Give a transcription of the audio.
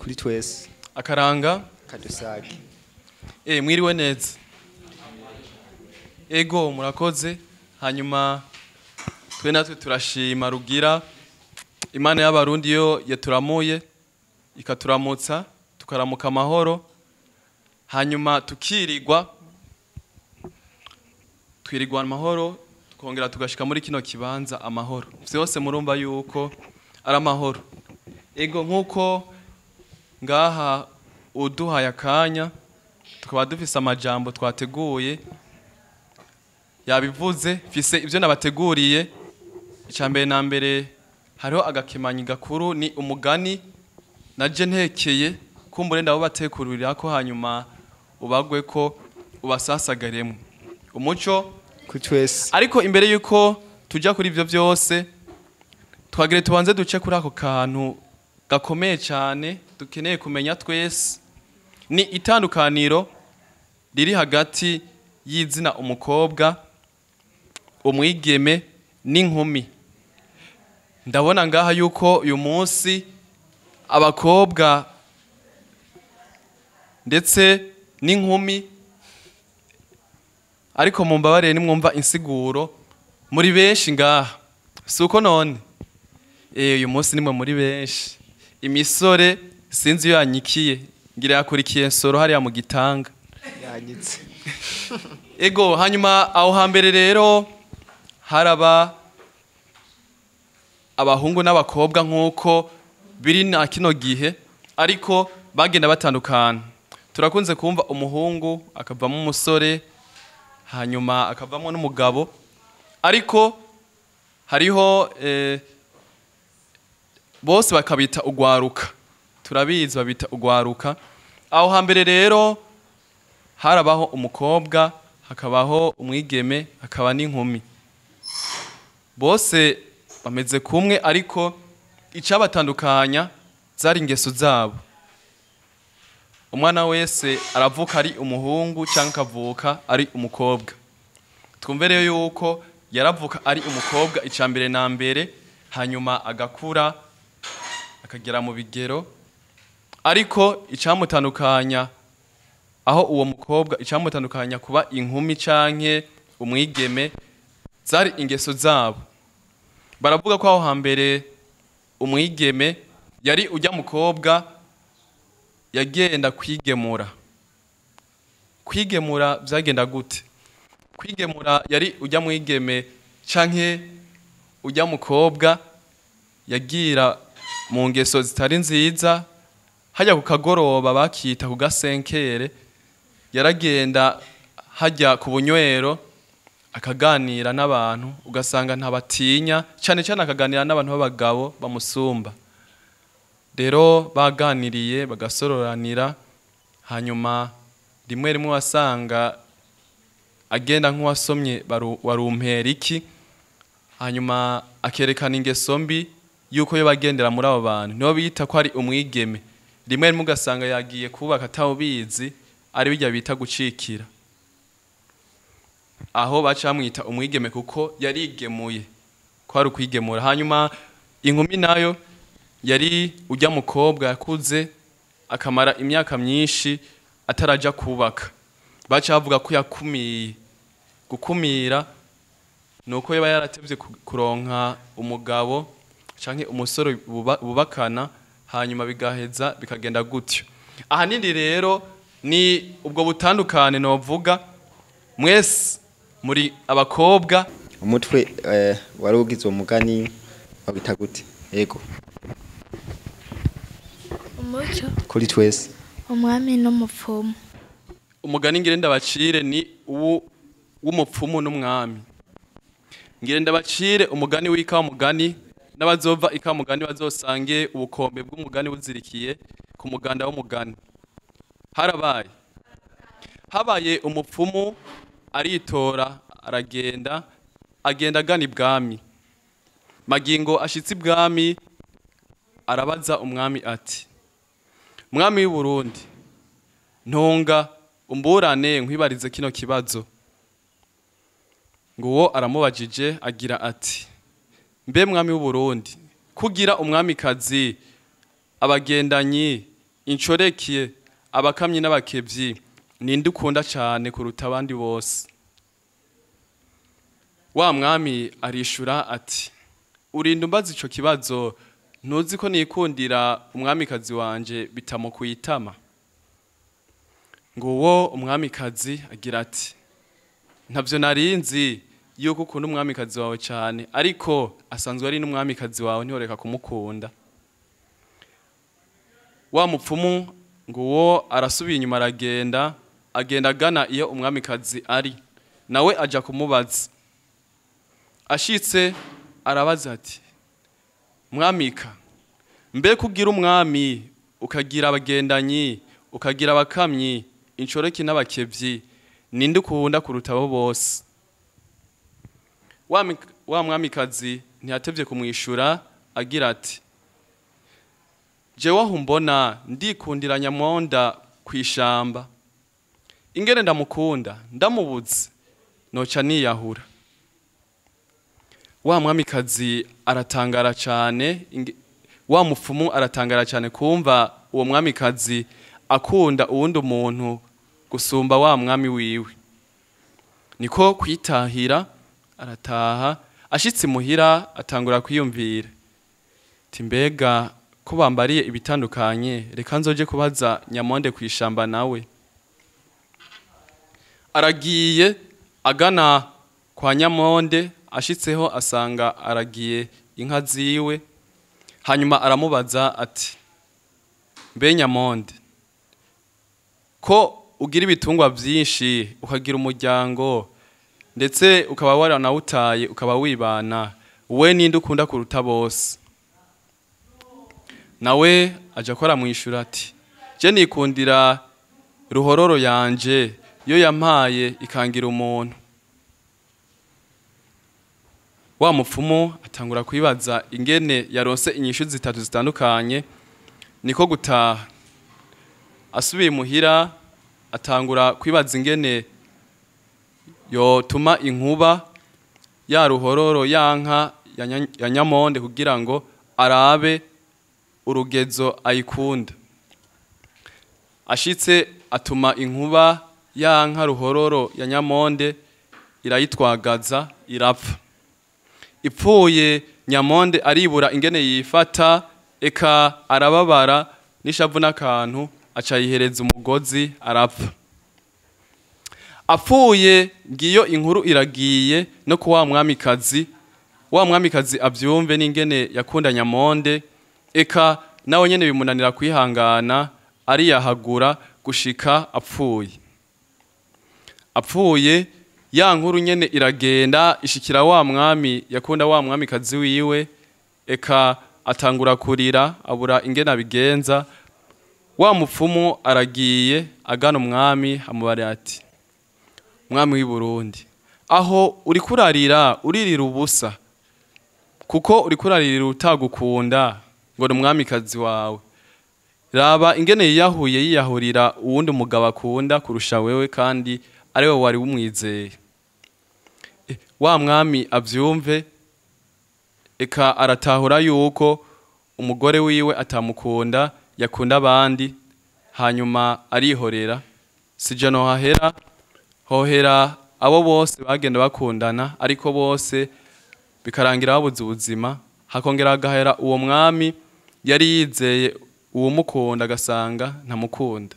Kuri twese. Akaranga kadusage. Mwiriwe neza. Ego, murakoze. Hanyuma twe natwe turashima Rugira Imana y'Abarundi yo yaturamuye ikaturamutsa, tukaramuka amahoro, hanyuma tukirirwa twirirwa amahoro, tukongera tugashika muri kino kibanza amahoro. Vyose murumva yuko ari amahoro. Ego, nkuko ngaha uduhaye akanya tukaba dufise amajambo twateguye, yabivuze, mfise ivyo nabateguriye. Icya mbere na mbere hariho agakemanyi gakuru, ni umugani naje ntekeye kumbure ndabo batekururira ko, hanyuma ubagwe ko ubasasagaremo umuco Kuri twese. Ariko imbere yuko tujya kuri ivyo byose, twagire tubanze duce kuri ako kantu gakomeye cyane dukeneye kumenya twese, ni itandukaniro riri hagati y'izina umukobwa, umwigeme n'inkumi. Ndabona ngaha yuko uyu munsi abakobwa ndetse n'inkumi, ariko mumbabarire nimwumva insiguro, muri benshi ngaha, si uko none? Uyu munsi nimwe muri benshi. Imisore sinzi iyo yanyikiye, ngira yakurikiye nsoro hariya mu gitanga. Yanyitse. Ego, hanyuma aho hambere rero haraba abahungu n'abakobwa nk'uko biri na kino gihe, ariko bagenda batandukana. Turakunze kumva umuhungu akavamo umusore, hanyuma akavamo n'umugabo, ariko hariho bose bakabita ugwaruka. Turabizi babita ugwaruka. Aho hambere rero harabaho umukobwa, hakabaho umwigeme, hakaba n'inkumi. Bose bameze kumwe, ariko icabatandukanya zari ingeso zabo. Umwana wese aravuka ari umuhungu cyangwa akavuka ari umukobwa. Twumve rero yuko yaravuka ari umukobwa icya mbere na mbere, hanyuma agakura akagera mu bigero, ariko icamutandukanya aho uwo mukobwa, icamutandukanya kuba inkumi canke umwigeme, zari ingeso zabo. Baravuga ko aho hambere umwigeme yari ujya mukobwa yagenda kwigemura. Kwigemura byagenda gute? Kwigemura yari ujya mwigeme canke ujya mukobwa yagira mu ngeso zitari nziza, hajya ku kagoroba bakita ku gasenkere, yaragenda hajya ku bunywero akaganira n'abantu, ugasanga ntabatinya, cyane cyane akaganira n'abantu b'abagabo bamusumba. Rero baganiriye bagasororanira, hanyuma rimwe rimwe wasanga agenda nk'uwasomye warumpera iki, hanyuma akerekana ingeso mbi yuko yo bagendera muri abo bantu, nibo bita ko ari umwigeme. Rimwe rimwe ugasanga yagiye kubaka atawubizi, ari bijya bita gucikira. Aho baca bamwita umwigeme kuko yarigemuye, ko ari ukwigemura. Hanyuma inkumi nayo yari ujya mukobwa yakuze akamara imyaka myinshi ataraja kubaka, baca bavuga ko yakumiye. Gukumira nuko yaba yaratevye kuronka umugabo canke umusore bubakana, hanyuma bigaheza bikagenda gutyo. Ahanini rero ni ubwo butandukane novuga, mwese muri abakobwa. Umutwe wari ugize umugani wabita gute? Yego. Umuco Kuri twese. Umwami n'umupfumu. Umugani ngire ndabacire ni w'umupfumu n'umwami. Ngire ndabacire umugani w'ikamugani, n'abazova ikamugani bazosange ubukombe bw'umugani buzirikiye ku muganda w'umugani. Harabaye habaye umupfumu aritora, aragenda, agenda agana ibwami. Magingo ashitse ibwami arabaza umwami ati: "Mwami w'i Burundi, ntunga umburane nkwibarize kino kibazo." Nguwo aramubajije agira ati: "Mbe mwami w'u Burundi, kugira umwamikazi abagendanyi Incorekiye, abakamyi n'abakevyi, ninde ukunda cane kuruta abandi bose? Wa mwami arishura ati: "Urinda umbaza ico kibazo, ntuzi ko nikundira umwamikazi wanje bitamukwitama?" Nguwo umwamikazi agira ati: "Ntavyo narinzi yuko ukunda umwamikazi wawe cane, ariko asanzwe ari n'umwamikazi wawe, ntiworeka kumukunda." Wa mupfumu nguwo arasubiye inyuma, aragenda, agenda agana iyo umwamikazi ari, nawe aja kumubaza. Ashitse arabaza ati: "Mwamika, mbe kugira umwami, ukagira abagendanyi, ukagira abakamyi, inshoreke n'abakevyi, ninde ukunda kuruta abo bose?" Wa mwamikazi ntiyatevye kumwishura, agira ati: "Jewe aho mbona ndikundira Nyamonda kwishamba. Ingene ndamukunda, ndamubuze noca niyahura." Wa mwamikazi aratangara cane, wa mupfumu aratangara cane kumva uwo mwamikazi akunda uwundi muntu gusumba wa mwami wiwe. Niko kwitahira, arataha. Ashitse imuhira atangura kwiyumvira ati: "Mbega ko bambariye ibitandukanye, reka nzoje kubaza Nyamonde kwishamba." Nawe aragiye agana kwa Nyamonde. Ashitseho asanga aragiye inka ziwe. Hanyuma aramubaza ati: "Mbe Nyamonde, ko ugira ibitungwa byinshi, ukagira umuryango, ndetse ukaba waranawutaye, ukaba wibana, we ninde ukunda kuruta bose?" Nawe aja akora mwishura ati: "Je nikundira Ruhororo yanje, yo yampaye ikangira umuntu." Wa mupfumu atangura kwibaza ingene yaronse inyishu zitatu zitandukanye. Niko gutaha. Asubiye muhira atangura kwibaza ingene yotuma inkuba ya Ruhororo, yanka ya Nyamonde, kugira ngo arabe urugezo ayikunda. Ashitse atuma inkuba yanka Ruhororo ya Nyamonde, irayitwagaza, irapfa. Ipfuye, Nyamonde aribura ingene yifata, eka arababara n'ishavu n'akantu, aca yihereza umugozi, arapfa. Apfuye, ngiyo inkuru iragiye no ku wa mwamikazi. Wa mwamikazi avyumve n'ingene yakunda Nyamonde, eka nawe nyene bimunanira kwihangana, ariyahagura gushika apfuye. Apfuye, ya nkuru nyene iragenda ishikira wa mwami yakunda wa mwamikazi wiwe, eka atangura kurira, abura ingene abigenza. Wa mupfumu aragiye agana umwami, amubare ati: "Mwami w'i Burundi, aho uri kurarira, uririra ubusa, kuko uri kurarira utagukunda ngo ni umwamikazi wawe. Raba ingene yiyahuye, yiyahurira uwundi mugabo akunda kurusha wewe, kandi ariwe wari wumwizeye." Wa mwami avyumve, eka aratahura yuko umugore wiwe atamukunda, yakunda abandi. Hanyuma arihorera. Sije no hahera, hohera abo bose bagenda bakundana, ariko bose bikarangira babuze ubuzima. Hakongera hagahera uwo mwami yari yizeye uwumukunda, agasanga ntamukunda.